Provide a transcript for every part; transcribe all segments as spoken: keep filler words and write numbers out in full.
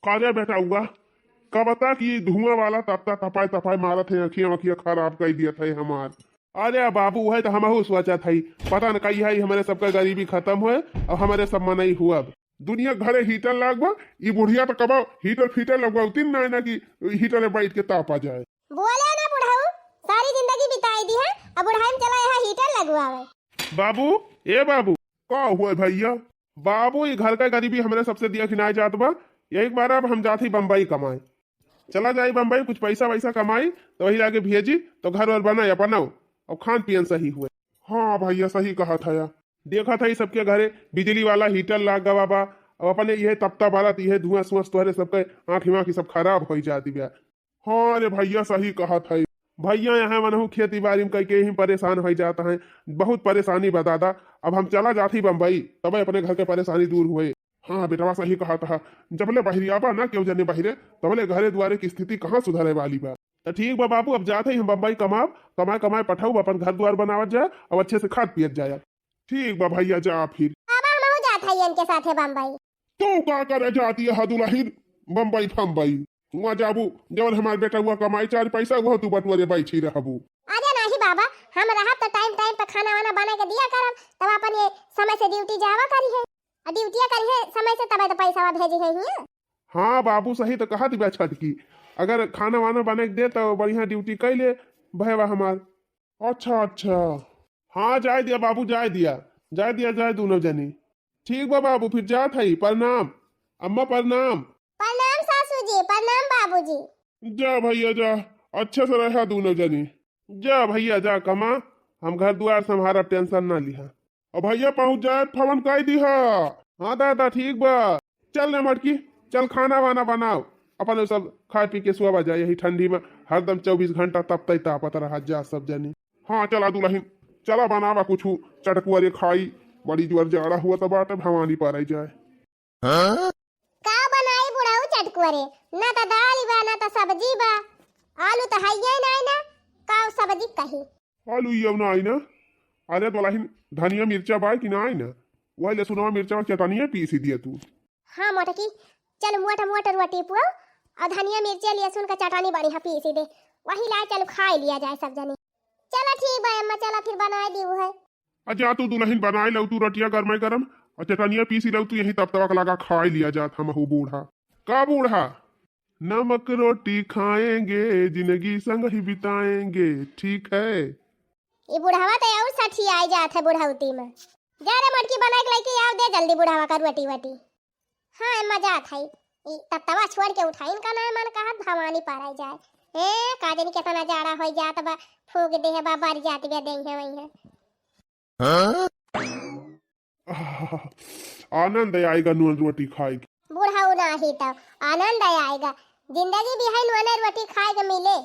का रे बेटउआ, का बता कि धुआं वाला तपता तपाई तपाई मारत है, अँखिया वँखिया खराब कइ दियत है हमार। अरे बाबू, उहइ त हमहू सोचत हई, पता न कहिया ई हमरे सबका गरीबी खतम होए अउर हमरे सब मनई हुअब। दुनिया घरे heater लाग बा, ई बुढ़िया त कबो heater फीटर लगवावती नाहीं ना कि heater में बैठ के तापा जाए। बोले ना बुढ़ऊ, सारी जिंदगी बिताई दिहे, अब बुढ़ाई में चला यहाँ heater लगवावे। बाबू, ए बाबू। का हुआ भइया? बाबू, ई घर का गरीबी हमरे सबसे दिया खिनाए जात बा, यही के मारे अब हम जात ही बम्बई कमाए। चला जाई बम्बई, कुछ पैसा वैसा कमाई, त वही लागे भेजी, त घर वर बनाए अपनउ, अउर खान पियन सही हुए। हाँ भइया, सही कहत हया। देखत हई सबके घरे बिजली वाला heater लाग गवा बा, अब अपने इहे तपता बारत, इहे धुआं सुआं से तोहरे सबके आँखी वाँखी सब खराब होइ जात बा। हाँ रे भइया, सही कहत हई। भइया, यहाँ मनहू खेती बारी में कइके ही परेशान होइ जात हैं, बहुत परेशानी बा दादा। अब हम चला जात ही बम्बई, तबे अपने घर के परेशानी दूर हुए। हाँ बेटवा, सही कहत ह, जबले बहरी आबा ना केहू जने बहरे, तबले घरे दुआरे की स्थिति कहाँ सुधरे वाली बा। त ठीक बा बाबू, अब जात ही हम बम्बई कमाब, कमाए कमाए पठउब, अपन घर दुआर बनावत जाए, अब अच्छे से खात पियत जाए। ठीक बा भइया, जा फिर। बाबा, हमहू जात हई इनके साथे बम्बई। तू का करे जाती ह दुलहिन बम्बई फम्बई? हुआँ जाबू, जवन हमार बेटउआ कमाई चार पैसा, उहो तू बटुअरे बैठी रहबू। अरे नाही बाबा, हम रहब त time time पे खाना वाना बना के दिया करब, तब अपन ये समय से duty जावा करिहे, अउर ड्यूटिया करिहे समय से, तबे त पैसा भेजिहे हियाँ। हाँ बाबू, सही त कहत बा छटकी, अगर खाना वाना बना के दे त बढ़िया duty कइ ले भइया हमार। अच्छा, अच्छा। हाँ, जाए दिया बाबू, जाए दिया, जाए दिया, जाए दूनों जनी। ठीक बा बाबू, फिर जात हई, प्रणाम। अम्मा प्रणाम। प्रणाम सासू जी, प्रणाम बाबूजी। जा भइया जा, अच्छे से रहा दूनों जनी। जा भइया जा, कमा, हम घर दुआर संभारब, tension ना लिहा। अब भइया पहुँच जाए, फोन कइ दिहा। हाँ दादा, ठीक बा। चल रे मटकी, चल खाना वाना बनाओ, अपन सब खाए पी के सोवा जाए यही ठंडी में, हरदम चउबीस घंटा तपतइ तापत रहा जा सब जनी। हाँ चला दुलहिन, चला बनावा कुछु चटकुआ रे खाई, बड़ी जोर जाड़ा हुआ त बाटे, भवानी पाराई जाए। का बनाई बुढ़ऊ चटकुआ रे, ना त दाल बा ना त सब्जी बा, आलू त हइये नाई ना, का सब्जी कही। आलू इयव ना आई ना। अरे दुलहिन, धनिया मिर्चा बाय कि ना आई ना? वही लहसुनवा मिर्चा चटनिया पीसी दिया तू। हाँ मोटकी, चल मोट मोट रोटी पुआ अउर धनिया मिर्चा लहसुन का चटनी बढ़िया पीसी दे, वही लाए चल खाए लिया जाए सब जनी। चला ठीक बा अम्मा, चला फिर बनाए दी है। आ जा तू दुलहिन बनाए लऊ तू रोटिया गरमे गरम अउर चटनिया पीसी लऊ तू यही तब तबक लगा खाए लिया जात हमहू बूढ़ा। का बूढ़ा? नमक रोटी खाएंगे, जिंदगी संग ही बिताएंगे, ठीक है? ई बुढ़ावा त अउर सठियाई जात है बुढ़ौती में। जा रे मोटकी, बनाए के लइके आव दे जल्दी बुढ़ावा का रोटी वोटी। हाँ, एम्मा जात हई। ई तत्तवा छोड़ के उठाइन का ना मन कहत भवानी पाराई जाए। ए, का जानी केतना जाड़ा होई जात बा, फूक देहे बा, बर जात बा देहे वही है। हाँ? आनंद आएगा नून रोटी खाए के। बुढ़ऊ नाही तो आनंद आएगा, जिंदगी भी है नून रोटी खाए के मिले।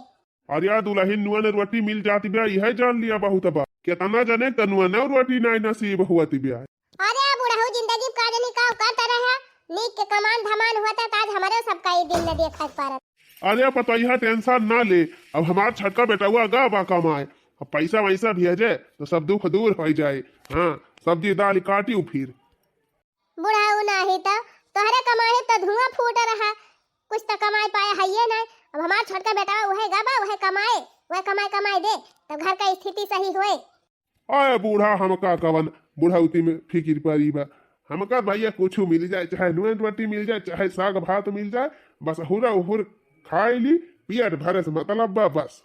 अरे यार दुलहिन, नून रोटी मिल जात बा, यह जान लिया बहुत बा। केतना जने त नून रोटी नाई नसीब होत बा। अरे बुढ़ऊ, जिंदगी का जनी का करत रहे, नीक के कमान धमान होता त आज हमरे सबका ई दिन न देखे के पड़त। अरे पतोहिया tension ना ले, अब हमार छटका बेटवा गा बा कमाए, अब पैसा वैसा भेजे तो सब दुख दूर होइ जाए। हाँ, सब्जी दाल काटियो फिर। बुढ़ऊ नाही त तोहरे कमाए त धुआं फूट रहा, कुछ त कमाए पाए हइये नाई। अब हमार छोटका बेटवा उहे गा बा, उहे कमाए, उहे कमाए कमाए दे, तब घर का स्थिति सही होए। अरे बूढ़ा, हमका कवन बुढ़ौती में फिकिर परी बा। हमका भइया कुछ मिल जाए, चाहे नून रोटी मिल जाए, चाहे साग भात मिल जाए, बस हुरा हुर खाए ली, पेट भरे से मतलब बा बस।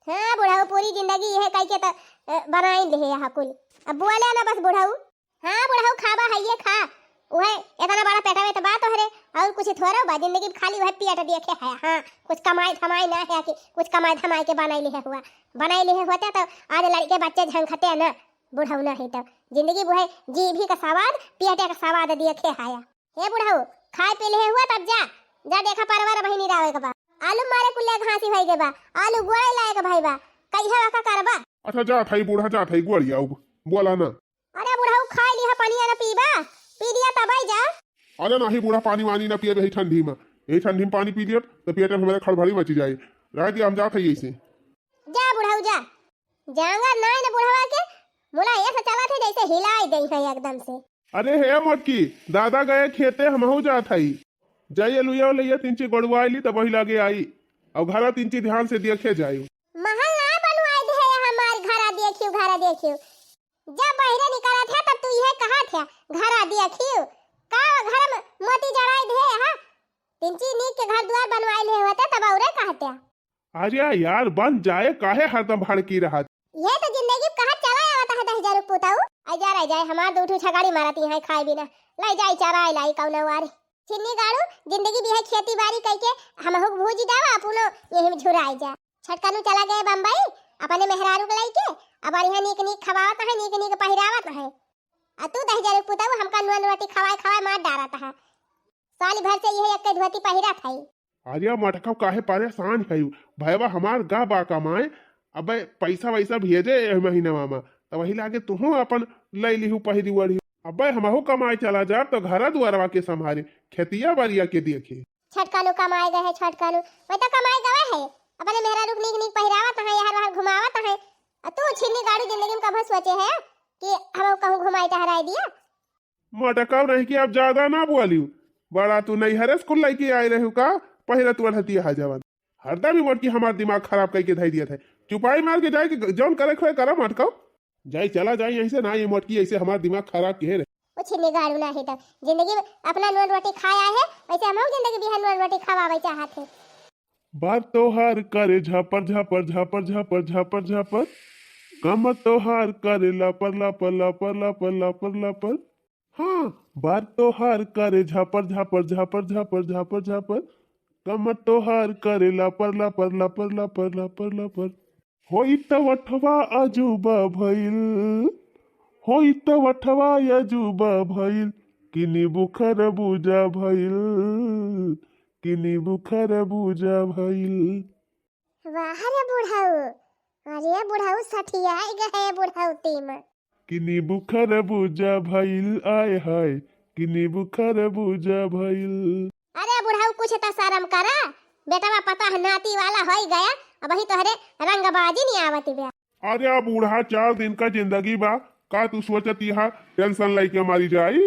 हाँ बुढ़ऊ, पूरी जिंदगी यह कह के त, अ, बनाइन लिहे यहाँ कुल। अब बोले ना बस बुढ़ऊ। हाँ बुढ़ऊ, खाबा हइये खा। उहे एतना बड़ा पेटवे त बा तोहरे, अउर कुछ थोड़ो बा, जिंदगी में खाली उहे पेट देखे है। हाँ, कुछ कमाई धमाई ना है कि कुछ कमाई धमाई के बनाई लिहे हुआ, बनाई लिहे होते त आज लड़के बच्चे झंखते ना। बुढ़ऊ नाही त जिंदगी उहे जीभी का सवाद, पेटे का सवाद देखे है। हे बुढ़ऊ, खाए पी लिहे हुआ तब जा, जा देखा परवर बहिनी रावे के बा, आलू मारे कुल्ले घासी भई के बा, आलू गोड़े लाए के भई बा, कहिया का करबा। अच्छा जात हई बूढ़ा, जात हई गोड़िया, बोला ना। अरे बुढ़ऊ, खाए लिहा, पनिया न पीबा, पी लिया तबे जा। अरे नाही बूढ़ा, पानी वानी न पियब यही ठंडी में, यही ठंडी में पानी पी लियब त पेट में हमारे खड़बड़ी मची जाए। रह दिया, हम जात हई ऐसे। जा बुढ़ऊ जा, जांगर नाई न बुढ़वा के, मुला ऐसे चलत है जैसे हिलाई दे है एकदम से। अरे हे मोटकी, दादा गए खेते, हमहू जात हई। जाइए लुइया लइया तिनची गोड़वाई ली तब वही लागे आई। और घरा तिनची ध्यान से देखे जाई। महल ना बनवाई दे है हमार, घरा देखियो, घरा देखियो। जब बहिरे निकलत है तब तू यह कहत है, घरा देखियो। का घर में मोती जड़ाई दे है? तिनची नीक के घर दुआर बनवाई ले होते तब औरे कहते। अरे यार, बन जाए, काहे हरदम भड़की रहत? ये तो जिंदगी में कहाँ चला आवत है दस हजार पुताऊ। आई जा रह जाए, हमार दू ठो छगाड़ी मारत यहाँ खाए बिना। लाई जाई चराए लाई कौनो वारी। छिन्नी गाड़ू, जिंदगी भी है खेती बाड़ी कई के, हमहू के भूजी दावा, अपनो यही में झुराई जा। छटकनू चला गए बम्बई, अपने मेहरारू के लइके, अब बढ़िया नीक नीक खवावत है, नीक नीक पहिरावत है। आ तू दस हजार पुताऊ हमका नून रोटी खवाए खवाए मार डारत है। साल भर से यही एक धोती पहिरत है। अरे मटकव, काहे परेशान है? भैया हमार गा बा कमाए, अबे पैसा वैसा भेजे एह महीनवा में, त वही लागे तुहू अपन लई लिहू पहिरी ओढ़ी। अबे हमहू कमाए चला जाब तो घरा दुआरवा के संभारे, खेतिया बारिया के देखे। छटकनू कमाए गए है, छटकनू वही तो कमाए गए है, अपने मेहरारू के नीक नीक पहिरावत है, यहाँ वहाँ घुमावत है। आ तू छिन्नी गाड़ू जिंदगी में कभो सोचे है कि हम कहूँ घुमाए टहराए दिया? मटकाऊ नहीं कि अब ज्यादा ना बोलियो। बड़ा तू नैहरे से कुल लइके आए रहू का? पहिला तू अढ़तिया है जवन। हरदम ही मोटकी हमार दिमाग खराब कइके धई दिया था। चुपाई मार के जाए कि जौन करे खोए करा मटकाऊ। जाई चला जाई यहीं से ना, ये मोटकी ऐसे हमार दिमाग खराब किहे रहे। ओ छिन्नी गाड़ू ना है तब जिंदगी में अपना नून रोटी खाया है, वैसे हम जिंदगी बिहान नून रोटी खवावे चाहत है। बार तोहार करे झापर झापर झापर झापर झापर झापर, कमर तोहार करे लापर लापर लापर लापर लापर लापर। हाँ, बार तोहार करे झापर झापर झापर झापर झापर झापर, कमर तोहार करे लापर लापर लापर लापर लापर लापर। होई त वठवा अजूबा भइल, होई त वठवा अजूबा भइल, कि नींबू खरबूजा भइल, कि नींबू खरबूजा भइल। वाह रे बुढ़ऊ, अरे बुढ़ऊ सठियाई गए बुढ़ऊ तीम। कि नींबू खरबूजा भइल, आय हाय, कि नींबू खरबूजा भइल। अरे बुढ़ऊ कुछ त शर्म करा, बेटवा पता है नाती वाला होई गया, अब ही तोहरे रंगबाजी नहीं आवत बे। अरे बूढ़ा, चार दिन का जिंदगी बा, का तू सोचत यहा टेंशन लइके मरी जाई?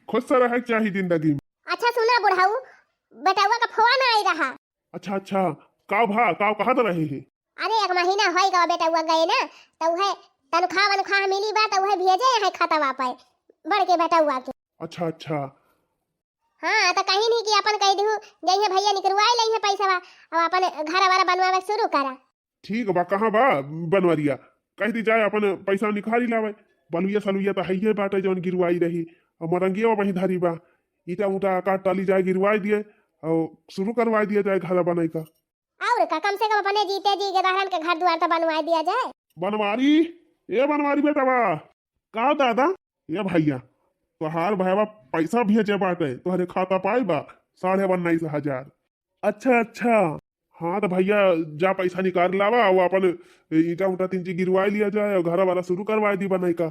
खुश से रहे के चाही जिंदगी में। अच्छा सुना बुढ़ऊ, बेटवा का फोन आई रहा। अच्छा अच्छा, का भा, का कहत रहे है? अरे एक महीना होई गवा बेटवा गए ना, तो वह तनख्वाह वनख्वाह मिली बा, तो वह भेजे है खतवा पे बड़के बेटवा के। अच्छा अच्छा। हाँ तो कहीं नहीं कि अपन कह दू, जइहे भैया निकरवाई लइहे पैसवा, अब अपन घर वाला बनवावे शुरू करा। ठीक बा, कहाँ बा बनवरिया? कह दी जाए अपन पैसा निकाली लावे। बलुइया सलुइया तो हइये बाटे जौन गिरवाई रही, और मरंगिया वहीं धरी बा। ईटा उटा काट टाली जाए, गिरवाई दिए और शुरू करवाई दिया जाए घर बनाई का। और का, कम से कम अपने जीते जी के दहरन के घर दुआर तो बनवाई दिया जाए। बनवारी, ए बनवारी बेटवा, का दादा? ए भैया, तोहार भैया पैसा भेजे बाटे, तोहरे खाता पाई बा साढ़े उन्नीस हजार। अच्छा अच्छा। हाँ तो भैया जा पैसा निकाल लावा, वो अपन ईटा उटा तीन चीज गिरवाई लिया जाए और घर वाला शुरू करवाई दी बनाई का।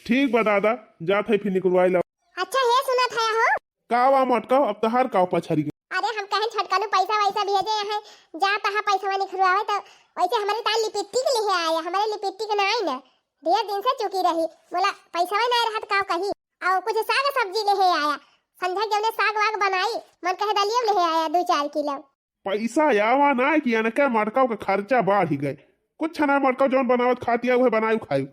ठीक बा दादा, जात है फिर निकलवाई लावा। अच्छा हे सुनत है हो? का वा मटका, अब तहार का पछरी के? अरे हम कहें छोटकनू पैसा वैसा भेजे हैं, जा तहा पैसा निकलवावे तो वैसे हमारे ताई लिपिस्टिक ले आया, हमारे लिपिस्टिक ना आई ना, ढेर दिन से चुकी रही, बोला पैसा ना रहत का कही, और कुछ साग सब्जी ले आया, संझा के उन्हें साग वाग बनाई, मन कहे दलियो ले आया दो चार किलो। पैसा आवा ना कि अनके मटकाव के खर्चा बढ़ गए। कुछ ना मटकाव जौन बनावत खाती है, वह बनायु खायु।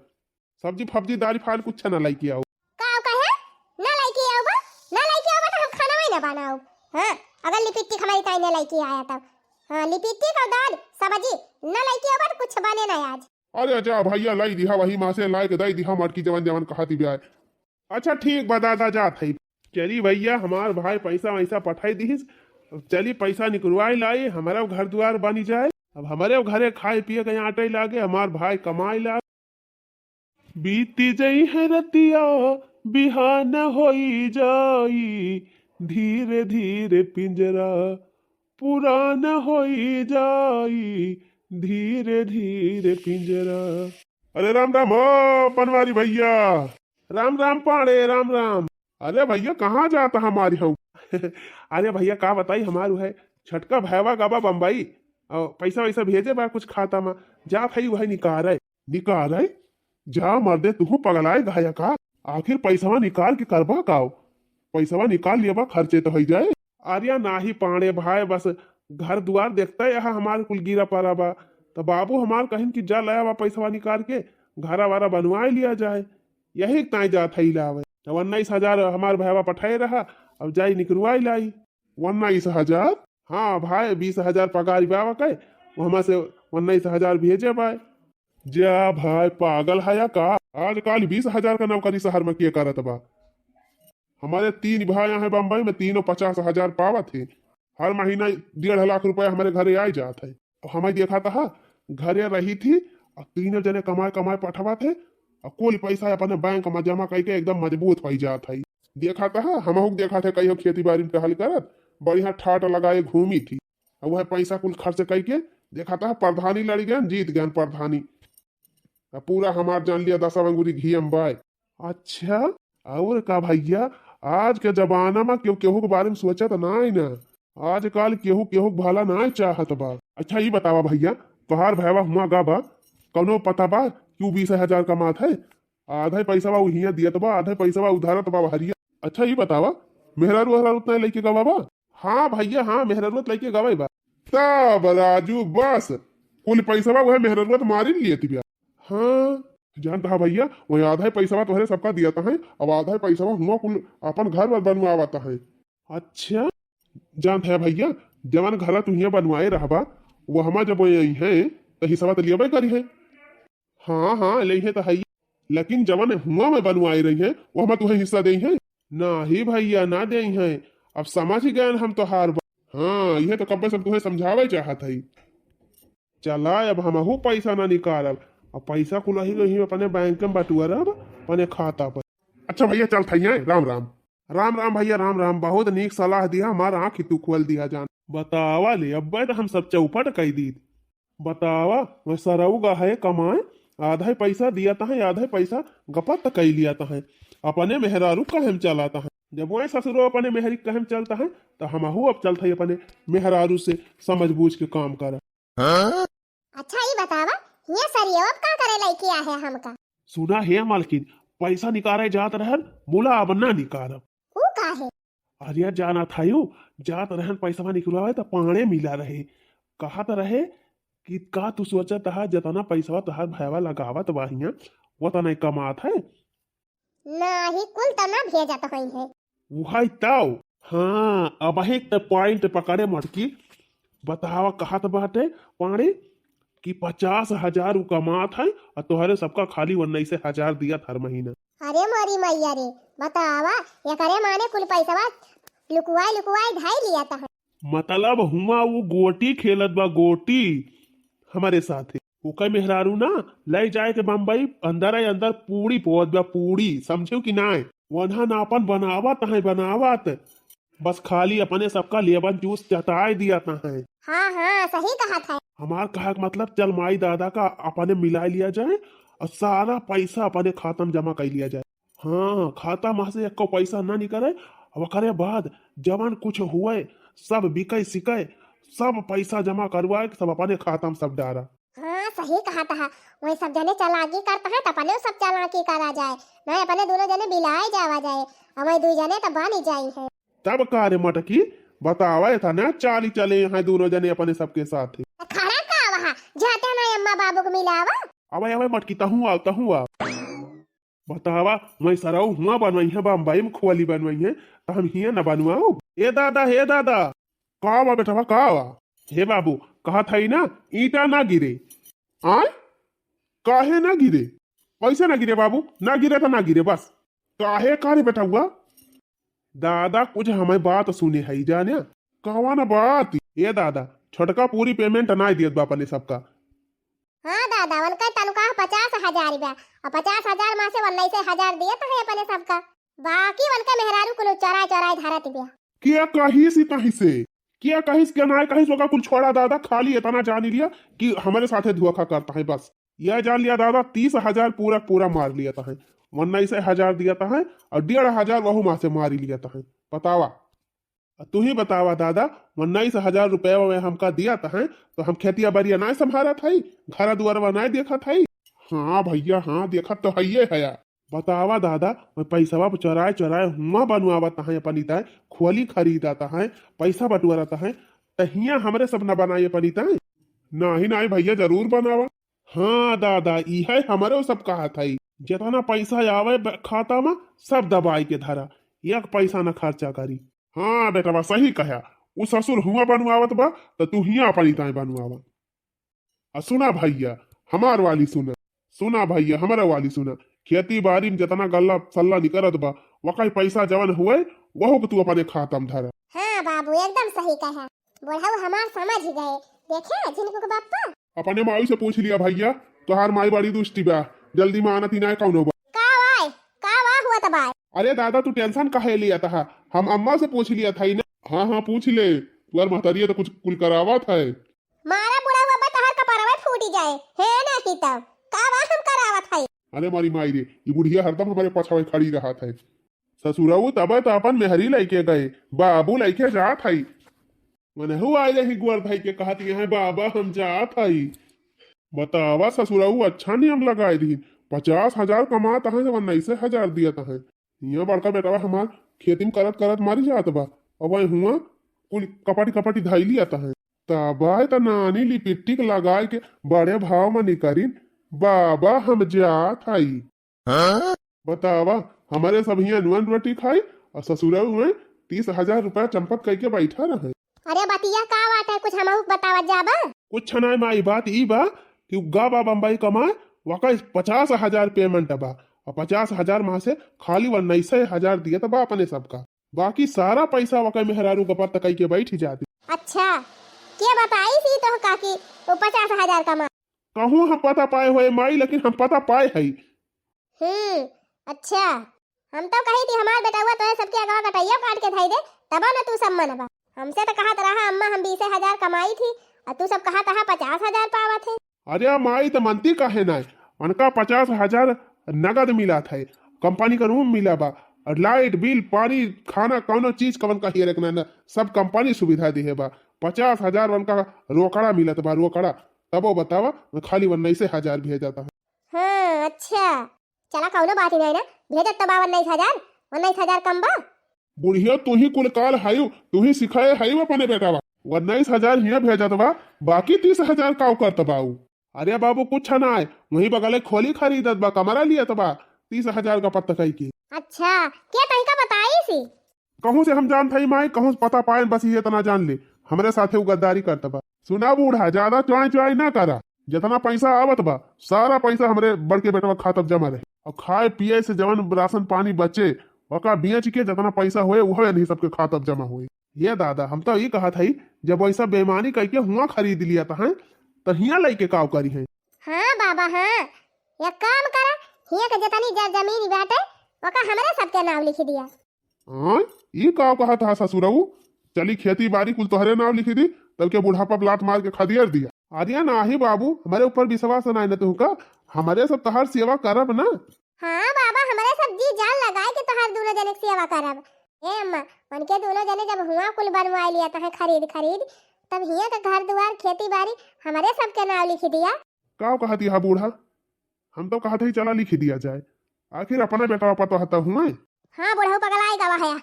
सब्जी फब्जी, दाल फाल कुछ ना लाइके आओ। का कहे? ना लाइके आओ बा? ना लाइके आओ बा तो हम खाना वही ना बनाओ। हाँ, अगर लिपिस्टिक हमारी ताई ने लाइके आया तब। हाँ, लिपिस्टिक और दाल, सब्जी ना लाइके आओ बा तो कुछ बने ना आज। अरे जा भैया, लाई दिहा वही माँ से लाइके दई दिहा मटकी जवन जवन कहा थी ब्याह। अच्छा ठीक बा दादा, जात है। चली भैया, हमार भाई पैसा वैसा पठाई दिहिस। अब चली पैसा निकलवाई लाई, हमारा घर दुआर बनी जाए। अब हमारे घरे खाए पिए के आटे लागे, हमार भाई कमाई लागे। बीती जई है रतिया, बिहान होई जाई, धीरे धीरे पिंजरा पुरान होई जाई, धीरे धीरे पिंजरा। अरे राम राम हो बनवारी भैया। राम राम पाड़े, राम राम। अरे भैया, कहाँ जाता हमारी हऊ? अरे भैया, का बताई, हमारू है छोटका भैवा गबा बम्बई, और पैसा वैसा भेजे बा कुछ खाता में, जात है वही निकारे। निकारे? जा मर्दे, तुहू पगलाए गया का? आखिर पैसवा निकाल के करबा का? पैसवा निकाल लिया बा, खर्चे तो होई जाए। अरे नाही पाड़े भाई, बस घर दुआर देखते यहाँ हमार कुल गिरा पड़ा बा। त बाबू हमार कहिन कि जा ले आवा पैसवा निकाल के, घरा वारा बनवाए लिया जाए। यही ताई जात है लावे। त उन्नीस हजार हमार भाईवा पठाए रहा, अब जाई निकरवाए लाई। उन्नीस हजार? हाँ भाई, बीस हजार पगार बाबा के, वो हमार से उन्नीस हजार भेजे बाय। जा भाई, पागल है या का? आजकल बीस हजार का नौकरी शहर में के करत बा? हमारे तीन भाई हैं बम्बई में, तीनों पचास हजार पावत है। हर महीना डेढ़ लाख रुपया हमारे घरे आए जात है। और हमें देखा था, घरे रही थी और तीनों जने कमाए कमाए पठवा थे और कुल पैसा अपने बैंक में जमा करके एकदम मजबूत हो जात है। देखा था, हमहू के देखा थे कहियो खेती बाड़ी में टहल करत, बढ़िया ठाट लगाए घूमी थी। और वह पैसा कुल खर्च करके देखा था प्रधानी लड़ गए, जीत गए प्रधानी। अब पूरा हमार जान लिया दसवा अंगुरी घी अम्बाए। अच्छा, और का भैया, आज के जमाना में केहू केहू के बारे में सोचत नाई ना। आजकल केहू केहू के भला नाई चाहत बा। अच्छा, ई बतावा भैया, तोहार भैवा हुआ गा बा, कौनो पता बा कि ऊ बीस हजार कमात है? आधा ही पैसा बा ऊ हियां दियत बा, आधा ही पैसा बा उधारत बा हरिया। अच्छा, ई बतावा, मेहरारू ओहरारू उतना लेके गवा बा? हाँ भैया, हाँ, मेहरारू तो लेके गवा बा। तब राजू बस, कुल पैसा बा उहे मेहरारू तो मारी लियत बिया। हाँ, जानता है भैया, वही आधा ही पैसा बा तोहरे सबका दियत है, अब आधा ही पैसा बा हुआ कुल अपन घर वर बनवावत है। अच्छा, जानत है भैया, जवन घरा तू हियां बनवाए रहबा, वो हमा जब वो आई है, तो हिस्सा तो लियबे करी है। हाँ, हाँ, ले है तो है, लेकिन जवन हुआ में बनवाए रही है, वो हमा तुहे हिस्सा दे है। नाही भैया, ना दे है, अब समझ गए हम तोहार बात। हाँ, यह तो कब्बे से तुहे समझावे चाहत है। चला, अब हमहू पैसा ना निकालब, अब पैसा कुल ही, ही अपने बैंक में बटुअरब, अपने खाता पर। अच्छा भैया, चल थैया, राम राम। राम राम भैया, राम राम। बहुत नीक सलाह दिया, हमार आँख ही तू खोल दिया जान। बतावा ले, अब्बे तो हम सब चौपट कई दीत। बतावा, वह सरऊ गा है कमाए, आधा ही पैसा दिया तहाँ, आधा ही पैसा गपत कई लिया तहाँ। अपने मेहरारू कहेम चला तहाँ। जब वह ससुरो अपने मेहरी कहेम चलता है, तो हमहू अब चलत है अपने मेहरारू से समझ बूझ के काम करा। अच्छा, ई बतावा, हियां सरियो अब का करे लइके आहे हमका? सुना हे मालकिन, पैसा निकारे जात रहन, बोला अब ना निकारब। ऊ का है? अरे जाना था यू, जात रहन पैसा निकलवावे त पाड़े मिला रहे, कहत रहे कि का तू सोचत हा, जतना पैसा तोहार भैवा लगावत बा हियां, वतना कमात है। नाही, कुल त ना भेजत होई है। उहाई ताव। हाँ, अब एक त point पकड़े मटकी। बतावा, कहत बाटे पाड़े कि पचास हजार उ कमात है और तोहरे सबका खाली उन्नीस हजार दियत हर महीना। अरे मोरी मैया रे, बतावा, एकरे माने कुल पैसवा लुकुआई लुकुआई धाई लियत है। मतलब हुआ वो गोटी खेलत बा, गोटी हमारे साथे। ओकर मेहरारू ना, ले जाए के बम्बई, अंदर ही अंदर पूड़ी पोत बा, पूड़ी, समझेउ कि नाय? वन्हा ना अपन बनावत है, बनावत, बस खाली अपने सबका लेमन जूस चटाए दियत है। हाँ, हाँ, सही कहत है। हमार कहे के मतलब, चल माई दादा का अपने मिलाए लिया जाए और सारा पैसा अपने खाता में जमा कर लिया जाए। हाँ, खाता में से एको पैसा ना निकले, अब ओकरे बाद जवन कुछ हुए, सब बिके सिके, सब पैसा जमा करवाए, सब अपने खाता में सब डारा। हाँ, सही कहत हा। वही सब जने चालाकी करत है, त अपने सब चालाकी करा जाए। ना, अपने दोनों जने बिलाए जावा जाए। और वही दुई जने त बनी जाई है। तब का रे मटकी, बतावा, इतना चाली चले हैं दोनों जने अपने सबके साथ। खड़ा का वहाँ, जाते ना अम्मा बाबू को मिलावा। अबे, अबे मटकी, तहूँ आव, तहूँ आव। बतावा, वही सरऊ हुआ बनवाई है, बम्बई में खोली बनवाई है, त हम हियाँ न बनवाओ? ए दादा, हे दादा, का बा बेटवा, का बा? हे बाबू, कहत हई ना, ईंटा ना गिरे। आय? काहे ना गिरे? कैसे ना गिरे बाबू? ना गिरे त ना गिरे बस। काहे का रे बेटवा? दादा, कुछ हमें बात सुने हई जाने। कवन बात? ए दादा, छोटका पूरी payment ना दियत बा अपने सबका। हाँ दादा, उनका तनख्वाह पचास हजार बा, और पचास हजार में से उन्नीस हजार दियत है अपने सबका, बाकी उनका मेहरारू कुल चोराई चोराई धरत बा। के कहिस ई कहीं से? के कहिस के नाय कहिस, ओका कुल छोड़ा दादा, खाली इतना जान लिया कि हमारे साथे धोखा करत है बस। यह जान लिया दादा, तीस हजार पूरा पूरा मार लियत है, उन्नीस हजार दियत है और डेढ़ हजार वहू माँ से मारी लियत है। बतावा, तू ही बतावा दादा, उन्नीस हजार रुपया में हमका दियत है, तो हम खेतिया बरिया नाय संभारत हई, घरा दुआरवा नाय देखत हई? हाँ भैया, हाँ, देखत तो हइये हया। बतावा दादा, वह पैसवा चोराए चोराए हुआ बनवावत हैं अपनी ताए, खोली खरीदत हैं, पैसा बटोरत हैं, त हियाँ हमरे सब न बनाए अपनी ताए। नाही नाही भैया, जरूर बनावा। हाँ दादा, इहे हमरे सब कहत हई, जितना पैसा आवे ब-, खाता में, सब दबाई के धरा, एक पैसा न खर्चा करी। हाँ बेटवा, सही कहा, उ ससुर हुआ बनवावत बा, त तू हियाँ अपनी ताए बनवावा। आ सुना भैया, हमार वाली सुना, सुना भैया, हमारा वाली सुना, खेती बारी में जितना गल्ला सल्ला निकरत बा, वकई पैसा जवन हुए, वहू के तू अपने खाता में धरा। हाँ बाबू, एकदम सही कहा, बुढ़ऊ हमार समझ गए। देखे झिनकू के बापा। अपने माई से पूछ लिया भैया, तोहार माई बड़ी दुष्टी बा, जल्दी मानत ही ना कौनो बा। का वाय, का वा हुआ त बाय? अरे दादा, तू tension काहे लिया था, हम अम्मा से पूछ लिया था ही ना। हाँ हाँ, पूछ ले, तुहार महतरिया तो कुछ कुल करावत है। मारा बुढ़ऊ, अब तोहर कपड़वा फूटी जाए। हे नहीं तब का बा हम करावत हई? अरे मारी माई रे, ई बुढ़िया हरदम हमरे पछवा खड़ी रहत है। ससुरऊ तब त अपन मेहरी लइके गए, बाबू लइके जात हई। मनहू आए रही गोर धई के कहत, "यहाँ बाबा हम जात हई।" बतावा ससुरऊ, अच्छा नियम लगाए दी, पचास हजार कमात है, जब उन्नीस हजार दियत है। हियाँ बड़का बेटवा हमार खेती में करत करत मरी जात बा, अब वही हुआ कुल कपटी कपटी धई लियत है। तब आए त नानी लिपस्टिक लगाए के बड़े भाव में निकरिन, "बाबा हम जात हई।" हाँ? बतावा, हमरे सब हियाँ नून रोटी खाई और ससुरा में तीस हजार रुपया चंपत कइके बैठा रहे। अरे बतिया का बात है, कुछ हमहू के बतावत जाबा? कुछ नाय माई, बात ई बा कि उ गा बा बम्बई कमाए, वका पचास हजार payment बा, और पचास हजार में से खाली उन्नीस हजार दियत बा अपने सबका, बाकी सारा पैसा वका मेहरारू का पत्ता कइके बैठ जाती। अच्छा, के बताई सी तो काकी वो पचास हजार कमा? कहूँ हम पता पाए होए माई, लेकिन हम पता पाए हई। हम्म, अच्छा। हम तो कही थी हमार बेटउआ तोहे सबके अगवा कटैया काट के धई दे, तबो न तू सब मनबा। हमसे तो कहत रहा अम्मा हम बीसे हजार कमाई थी, और तू सब कहत रहा पचास हजार पावत है। अरे माई तो मनती काहे ना, उनका पचास हजार नगद मिला था, कंपनी का रूम मिला बा, और लाइट बिल, पानी, खाना, कौनो चीज कवन का हियरक ना, ना, सब कंपनी सुविधा दिहे बा। पचास हजार उनका रोकड़ा मिलत बा, रोकड़ा। तबो बतावा, खाली उन्नीस हजार भेजत है। हाँ, अच्छा। चला, कौनो बात ही नहीं ना, भेजत तो बा उन्नीस हजार, उन्नीस हजार कम बा। बुढ़िया, तू ही कुल काल हायु, तू ही सिखाए हायु अपने बेटावा। उन्नीस हजार हियाँ भेजत बा, बाकी तीस हजार काउ करत बाऊ? अरे बाबू, कुछ ना है, वहीं बगले खोली खरीदत बा, कमरा लियत बा, तीस हजार का पत्ता कई के। अच्छा, के तनिका बताई सी? कहूँ से हम जानत हई माई, कहूँ से पता पाए, बस ये इतना जान ले, हमरे साथे उ गद्दारी करत बा। सुना बूढ़ा, ज्यादा च्वाई च्वाई ना करा, जितना पैसा आवत बा, सारा पैसा हमरे बड़के बेटवा खातब जमा रहे, और खाए पिए से जवन राशन पानी बचे, ओका बेच के जितना पैसा होए, उहो इन्हीं सबके खातब जमा होए। ये दादा, हम तो ई कहत हई, जब वैसा बेईमानी कइके हुआ खरीद लियत हैं, तो हियाँ लइके काव करी हैं? हाँ बाबा, हाँ, एक काम करा, हियाँ के जितनी ज-, जमीन बाटे, ओका हमरे सबके नाव लिख दिया। हाँ, ई का कहत हा ससुरऊ? चली खेती बारी कुल तोहरे नाव लिख दी, तब के बुढ़ापा लात मार के खदियर दिया। अरे नाही बाबू, हमरे ऊपर विश्वास नाही न तुहका, हमरे सब तोहार सेवा करब ना। हाँ बाबा, हमरे सब जी जान लगाए के तोहार दोनों जने के सेवा करब। ए अम्मा, उनके दोनों जने जब हुआ कुल बनवाए लिया तहे खरीद खरीद, तब हियाँ का घर दुआर खेती बारी हमरे सबके नाव लिख दिया। का कहत हा बूढ़ा? हम तो कहत हई चला लिख दिया जाए, आखिर अपना बेटवा पतोह तो हुए। हाँ बुढ़ऊ पगलाई गवा है,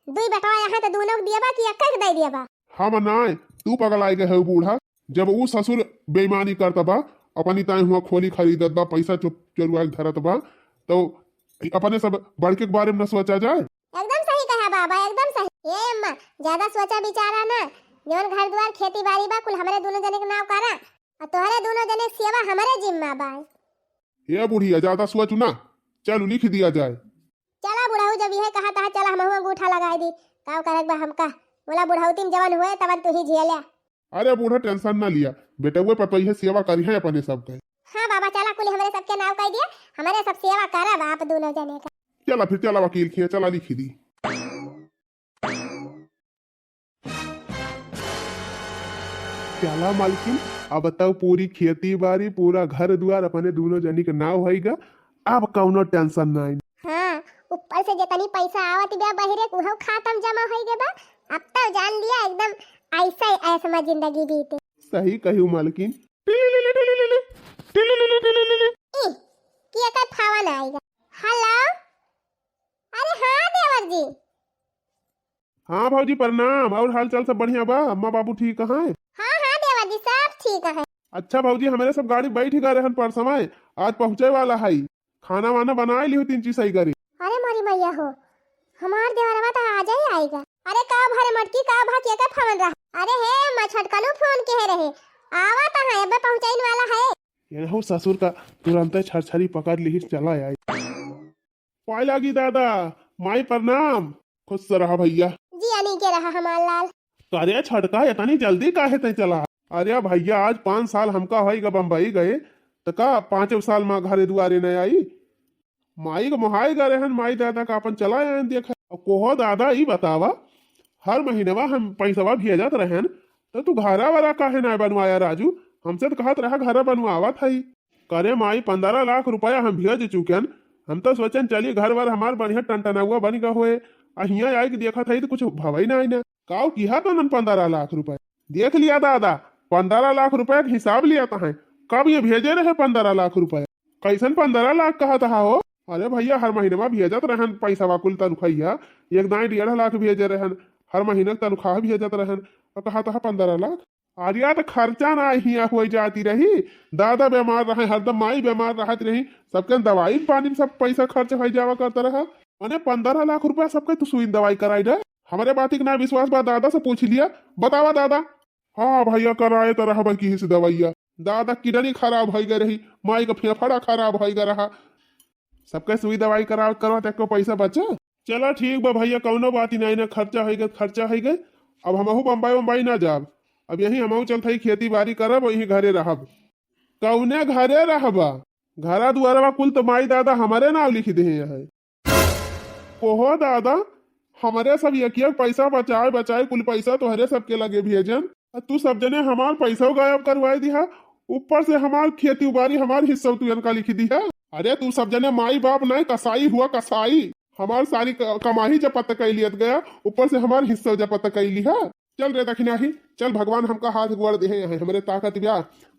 दुई बेटवा यहाँ तो दोनों के दिया बा कि एक के दे दिया बा? हम नाय, तू पगलाई गए हो बूढ़ा। जब ऊ ससुर बेईमानी करत बा, अपनी ताई हुआ खोली खरीदत बा, पैसा चुप चोरुआ के धरत बा, तो अपने सब बड़के के बारे में न सोचा जाए? एकदम सही कहा बाबा, एकदम सही। ए अम्मा, ज्यादा सोचा विचारा ना, जौन घर दुआर खेती बारी बा कुल हमरे दोनों जने के नाव करा, और तोहरे दोनों जने के सेवा हमरे जिम्मा बा। ए बुढ़िया, ज्यादा सोचू ना, चलू लिख दिया जाए। चला बुढ़ऊ, जब यह कहा तहा चला हमहू अंगूठा लगाए दी, का करे बा हमका, बोला बुढ़ौती में जवन हुए तवन तू ही झेल्या। अरे बूढ़ा, tension ना लिया, बेटउए पतोहिए सेवा करिहे अपने सबके। हाँ बाबा, चला कुल हमरे सबके नाव कह दिया, हमरे सब सेवा करब आप दोनों जने का। चला फिर, चला वकील खिया, चला लिखी दी। चला मालकिन, अब तो पूरी खेती बारी, पूरा घर दुआर अपने दोनों जनी के नाव होइगा, अब कौनो tension नहीं। हाँ, ऊपर से जितनी पैसा आवत बा बहिरे, उहो खातम जमा होइगे बा। अब तो जान लिया एकदम ऐसे ऐश में जिंदगी बीते। सही कहू मालकिन। ई, कि एकर फावा ना आइगा। हेलो, अरे हाँ देवर जी। हाँ भौजी प्रणाम, और हाल चाल सब बढ़िया बा? अम्मा बाबू ठीक हैं? हाँ हाँ देवर जी, सब ठीक है। अच्छा भौजी, हमरे सब गाड़ी बैठ गए रहन पर समय, आज पहुँचे वाला है। खाना वाना बनाए लिहो तीन चीज सही करे। अरे मोरी मैया हो, हमार देवरवा तो आज ही आएगा। अरे का भरे मटकी का भा के का फोन रहा? अरे हे, मैं छटकलू फोन के रहे, आवा तो है, अबे पहुँचाइन वाला है। ये हो ससुर का तुरंत छरछरी पकड़ ली, चला आई। पाए लागी दादा, माई प्रणाम। खुश रहा भैया। जी अनी के रहा हमार लाल। अरे छटका, इतनी जल्दी काहे तै चला? अरे भैया, आज पाँच साल हमका होई गा बम्बई गए, त का पाँचों साल माँ घरे दुआरे न आई? माई के मोहाई गए रहन, माई दादा का अपन चला आयन देखे। अब कोहो दादा, ई बतावा, हर महीनवा हम पैसवा भेजत रहन, त तू घरा वरा काहे ना बनवाया राजू? हमसे त कहत रहा घरा बनवावत हई। करे माई, पन्द्रह लाख रुपया हम भेज चुकेन, हम तो सोचन चली घर वर हमार बढ़िया टनटनाउआ बन गए होए, आ हियाँ आइके देखत हई त कुछ भवई ना आई ना। काऊ किहा तो नन पन्द्रह लाख रुपया? देख लिया दादा, पन्द्रह लाख रुपया के हिसाब लिया तो है। कब ये भेजे रहे पन्द्रह लाख रुपया? कैसन पन्द्रह लाख कहत हा हो? अरे भैया, हर महीनवा भेजत रहन पैसवा कुल तनख्वाहिया, एक दाई डेढ़ लाख भेजे रहन, हर महीना के तनख्वाह भेजत रहन, और कहत हा पन्द्रह लाख। अरे यार, तो खर्चा ना हिया हो जाती रही, दादा बीमार रहे, हरदम माई बीमार रहत रही, सबके दवाई पानी में सब पैसा खर्च हो जावा करता रहा। मने पन्द्रह लाख रुपया सबके तू सुई दवाई कराई दे। हमरे बात के ना विश्वास बा, दादा से पूछ लिया, बतावा दादा। हाँ भैया, कराए तो रहबे की से दवाइया। दादा किडनी खराब हो गए रही, माई का फेफड़ा खराब हो गए रहा, सबके सुई दवाई करावत करवत एको पैसा बचा। चला ठीक बा भैया, कौनो बात ही नहीं ना, खर्चा होइगा, खर्चा होइगा। अब हमहू बम्बई उम्बई ना जाब, अब यही हमहू चलत हई खेती बाड़ी करब, यही घरे रहब। कौने घरे रहबा? घरा दुआरवा कुल तो माई दादा हमरे नाव लिख दे हैं। कोहो दादा, हमरे सब एक एक पैसा बचाए बचाए कुल पैसा तोहरे सबके लगे भेजन, आ तू सब जने हमार पैसा गायब करवाए दिहा, ऊपर से हमार खेती उबारी, हमार हिस्सा तू इनका लिख दिहा। अरे तू सब जने माई बाप नहीं, कसाई हुआ कसाई, हमार सारी क-, कमाई जपत कई लियत गया, ऊपर से हमार हिस्सा जपत कई लिहा। चल रे दखिनाही, चल, भगवान हमका हाथ गोड़ देहे हैं, हमरे ताकत ब्या,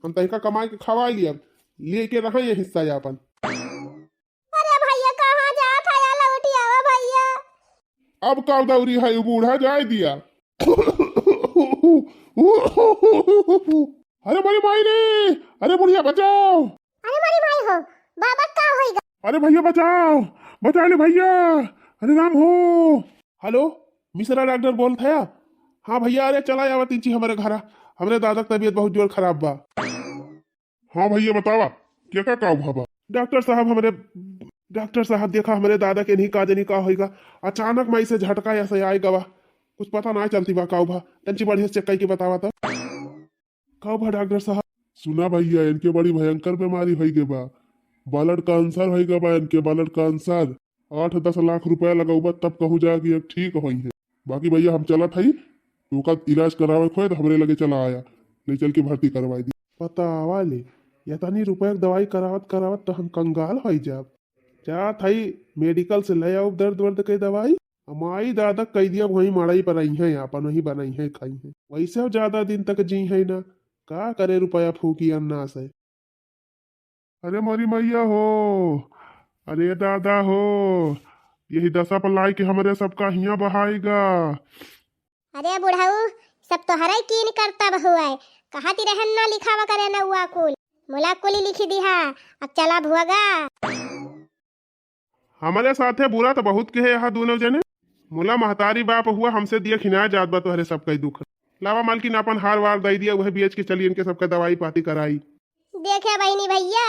हम तहिका कमाई के खवाई लियब, लेके रहे ये हिस्सा अपन। अरे भैया, कहाँ जात है? या लौटी आवा भैया। अब का दौरी है, उ बूढ़ा जाए दिया। अरे मोरी माई रे, अरे बुढ़िया बचाओ। अरे मोरी माई हो, बाबा का होइगा? अरे भैया बचाओ, बचा ले भैया, अरे राम हो। हेलो, मिश्रा डॉक्टर बोलत है? हाँ भैया, अरे चला आवा तीन चीज हमरे घरा, हमरे दादा के तबीयत बहुत जोर खराब बा। हाँ भैया बतावा, क्या का काव भवा? डॉक्टर साहब, हमरे, डॉक्टर साहब, देखा, हमरे दादा के नहीं का जनी का होइगा, अचानक माई से झटका ऐसे आए गवा, कुछ पता ना चलती बा काव भा, तंची बढ़िया से चेक करके बतावा तो। काव भा डॉक्टर साहब? सुना भैया, इनके बड़ी भयंकर बीमारी होई गए बा, ब्लड कैंसर होई गए बा इनके, ब्लड कैंसर। आठ दस लाख रुपया लगौबा तब कहूँ जाके एक ठीक होई है। बाकी भैया हम चलत हई, ओका इलाज करावे के होए तो हमरे लगे चला आया, ले चल के भर्ती करवाई दी। बतावा ले, इतनी रुपया के दवाई करावत करावत तो हम कंगाल होई जाब। जात हई मेडिकल से ले आउब दर्द वर्द के दवाई। माई दादा कह दिया वहीं मड़ई पर आई हैं, अपन वहीं बनाई हैं, खाई हैं। वैसे ज्यादा दिन तक जी हैं ना, का करे रुपया फूकी अन्ना से। अरे मोरी मैया हो, अरे दादा हो, यही दशा पर लाई के हमरे सबका हिया बहाएगा। अरे बुढ़ऊ, सब तोहरे कीन करतब हुए, कहा ती रहन ना लिखावा करे ना हुआ कुल, मुला कुली लिखी दिहा, अब चला भुआगा। हमरे साथे बुरा तो बहुत के है यहाँ दोनों जने। मुला महतारी बाप हुआ, हमसे दिया खिना जात बा तोहरे सबका ही दुख। लावा मालकिन, अपन हार वार दई दिया, वह बेच के चली इनके सबका दवाई पाती कराई। देखे बहिनी भैया,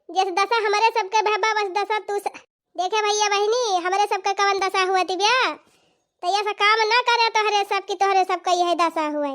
जैसे दशा हमरे सबके भबा, बस दशा तू स-, देखे भैया बहिनी, हमरे सबके कवन दशा हुआ तिबिया, तो ऐसा काम ना करे तोहरे सब की, तोहरे सबका यह दशा हुआ।